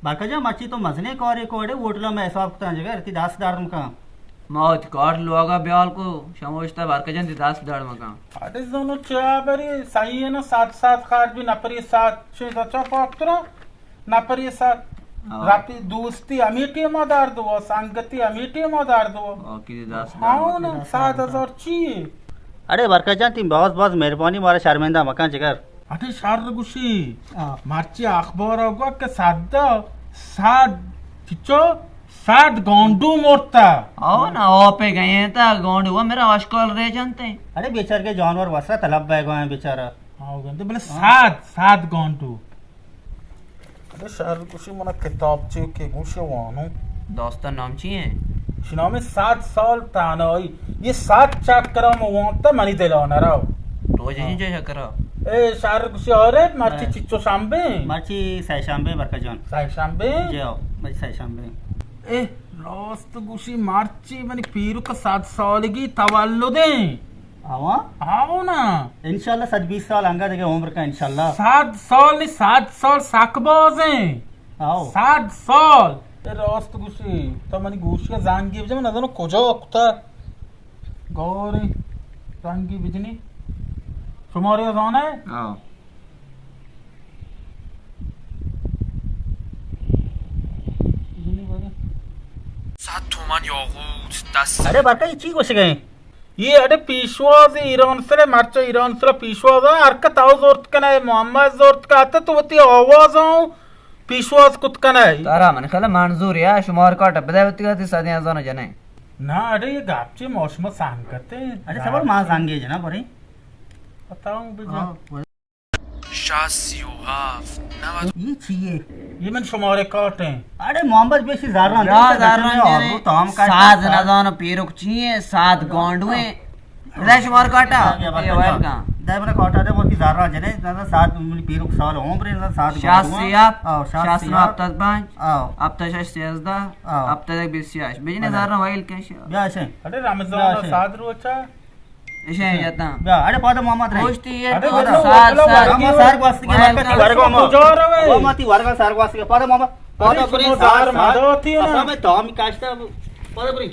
برکت جان، مرچی تو مزنیں کارے کو، اڑے ہوٹل ءَ مئے حساب کتاں جگر، تئی دست درد مکن۔ ما وتی کارڈ لوگا بیال کو، شما اشتا برکت جان تئی دست درد مکن۔ اڑے زانو چیا بری، صحیح ہے نا، سات سات خرچ بھی نپری سات چیز اچھا پاکترا، نپری سات۔ ہاں۔ راتی دوستی ہمیں ٹیما درد ہوا، سنگتی ہمیں ٹیما درد ہوا۔ باقی دست درد ہاں مکن۔ نا، سات ہزار چی؟ اڑے برکت جان، تئی باز باز مہربانی، مارا شرمندہ مکن جگر۔ اٹی شر گوشی۔ آ۔ مرچی اخبار گو کہ صد، صد، چچو، صد گونڈو مرتا۔ او نا، او پہ گئے تا گونڈو، وہ میرا اشکال رہ جانتے۔ اڑے بیچار کے جانور وسرا طلب بہ گئے بیچارہ۔ او گندے بلے صد، صد گونڈو۔ اڑے شر گوشی منا کتاب چے کہ گوشی وانو۔ داستان نام چی ہے؟ شنامی صد سال تنہائی۔ یہ صد چکرا مو وانتا منی دلانا راو۔ روز ہی جو چکرا۔ اے شر گوشی آرے، مرچی ہاں۔ چچو شنبے؟ مرچی سہ شنبے برکت جان۔ سہ شنبے؟ جی ہاں، مرچی سہ شنبے۔ اے راست گوشی مرچی منی پیرک صد سالگی تولدیں۔ آواں؟ آو نا۔ انشاءاللہ صد بیست سال انگا دگہ عمر کا انشاءاللہ۔ صد سال نی، صد سال سک بازیں۔ آو۔ صد سال۔ اے راست گوشی، تو منی گوشی زنگی بجے، من نزانو کجا کتا۔ گوری زنگی بجنی۔ شماری زانے؟ آو۔ صد تومن یاقوت دست۔ ارے برکت، یہ چی گوشگئے؟ یہ اڑے پیشواز ایران سرا، مرچا ایران سرا پیشواز، ہر کہ تو زورت کنے، محمد زورت کنے، تو وتی آواز ہوں پیشواز کت کنے۔ ترا من خیال منظور یا شمار کاٹ بدے وتی گتی صدی ہزار جنے۔ نا اڑے یہ گپ چی، ما شما سنگتے۔ اڑے صبر، ما سنگے جنا بری۔ بتاؤں بجا۔ ہاں۔ شست سی و ہفت نود۔ یہ چی ہے؟ یہ من شمارے کاٹ ہیں۔ اڑے محمد بیشی زراں دے، زراں دے۔ تو ہم کاٹ ساز نزانو پیرک چی ہیں، ساز گانڈو ہیں۔ دے شمار کاٹا۔ یہ ویل کا۔ دے میرا کاٹا دے، موتی زراں جنے، نہ ساز منی پیرک سال عمر ہے، نہ ساز گانڈو ہیں۔ شست سی ہفت، آو، شست سی ہفت۔ ہفتاد پنج، آو۔ ہفتاد شش سیزدہ، آو۔ ہفتاد یک بیست شش۔ بجنے زراں ویل کش۔ بیا شے۔ اڑے رمضان بیا شے۔ ساز روچا۔ ایشاں جتاں۔ بیا، اڑے پادا محمد رے۔ پوشتی ہے، اڑے پادا۔ بلو، ساز، بلو، ساز۔ ورگی، ورگی۔ محمد سار گواستی کے، ورگی۔ ورگا ما۔ کجا روے؟ او ماتی ورگا سار گواستی کے۔ پادا محمد۔ پادا اڑے برے، شما سار، دار سار۔ مداتی نا۔ اصلا میں تامی کاشتا۔ پادا برے۔